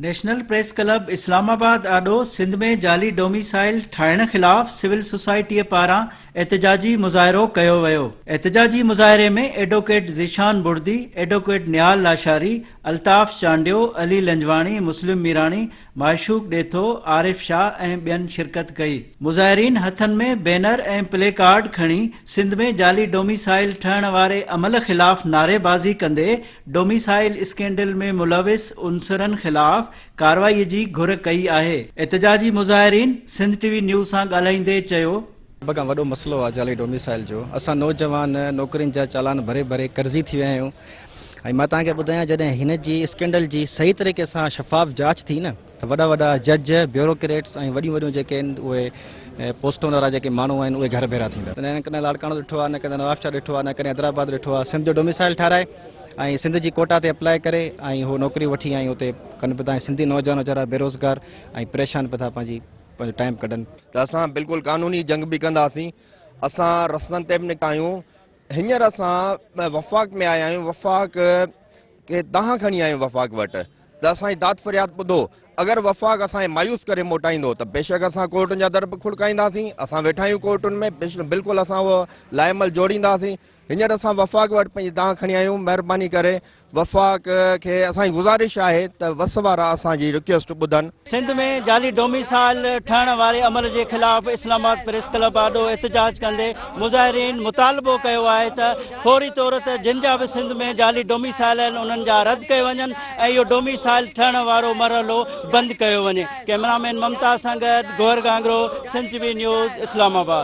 National press club Islamabad آڏو سنڌ ۾ جعلي domicile ٺاهڻ خلاف سول سوسائٽيء پاران احتجاجي مظاهرو ڪيو ويو. احتجاجي مظاهري ۾ ايڊووڪيٽ ذيشان بڙدي، ايڊووڪيٽ نهال لاشاري، الطاف چانڊيو، علي لنجواڻي، مسلم ميراڻي، معشوق ڏيٿو، عارف شاهه ۽ ٻين شرڪت ڪئي. مظاهرين هٿن ۾ بينر ۽ پلي ڪارڊ کڻي سنڌ ۾ جعلي ڊوميسائل ٺهڻ واري عمل خلاف نعريبازي ڪندي ڊوميسائل اسڪينڊل ۾ ملوث عنصرن خلاف ڪارروائي جي گهر ڪئي آهي. احتجاجي مظاهرين سنڌ ٽي وي نيوز سان ڳالهائيندي چيو. سڀ کان وڏو مسئلو آهي جعلي ڊوميسائل جو، اسان نوجوان نوڪرين جا چالان ڀري ڀري قرضي ٿي ويا آهيون ۽ مان توهان کي ٻڌايان جڏهن هن جي اسڪينڊل جي صحيح طريقي سان شفاف جاچ ٿي نه ته وڏا وڏا جج، بيوروڪريٽس ۽ وڏيون وڏيون جيڪي آهن اهي پوسٽن وارا جيڪي ماڻهو آهن اهي گهر ڀيرا ٿيندا. نه ڪڏهن لاڙڪاڻو ڏٺو آهي نه ڪڏهن نوابشاهه ڏٺو آهي نه ڪڏهن حيدرآباد ڏٺو آهي سنڌ جو ڊوميسائل ٺاهرائي ۽ سنڌ جي ڪوٽا تي اپلاء ڪري ۽ هو نوڪريون وٺي ۽ اتي ڪن پيا ٿا ۽ سنڌي نوجوان ويچارا بيروزگار ۽ پريشان پيا ٿا پنهنجي پنهنجو ٽائيم ڪڍن. ته اسان بلڪل قانوني جنگ به ڪنداسين اسان رستن تي به نڪتا آهيون هينئر اسان وفاق ۾ آيا آهيون وفاق کي دانهن کڻي آيا آهيون وفاق وٽ ته اسان جي داد فرياد ٻڌو، اگر وفاق اسان کي مايوس ڪري موٽائيندو ته بيشڪ اسان ڪورٽن جا در به کڙڪائينداسين، اسان ويٺا آهيون ڪورٽن ۾ بلڪل اسان اهو لائعمل جوڙينداسين، هينئر اسان وفاق وٽ پنهنجي دانهن کڻي آيا آهيون، مهرباني ڪري وفاق کي اسان جي گذارش آهي ته وس وارا اسان جي رڪويسٽ ٻڌن. سنڌ ۾ جعلي ڊوميسائل ٺهڻ واري عمل جي خلاف اسلام آباد پريس ڪلب آڏو احتجاج ڪندي مظاهرين مطالبو ڪيو آهي ته فوري طور تي جن جا به سنڌ ۾ جعلي ڊوميسائل آهن انهن جا رد ڪيو وڃن ۽ اهو ڊوميسائل ٺهڻ وارو مرحلو بند ڪيو وڃي. ڪئميرا مين ممتاز سان گڏ Gohar Ghanghro, Sindh T V news, Islamabad.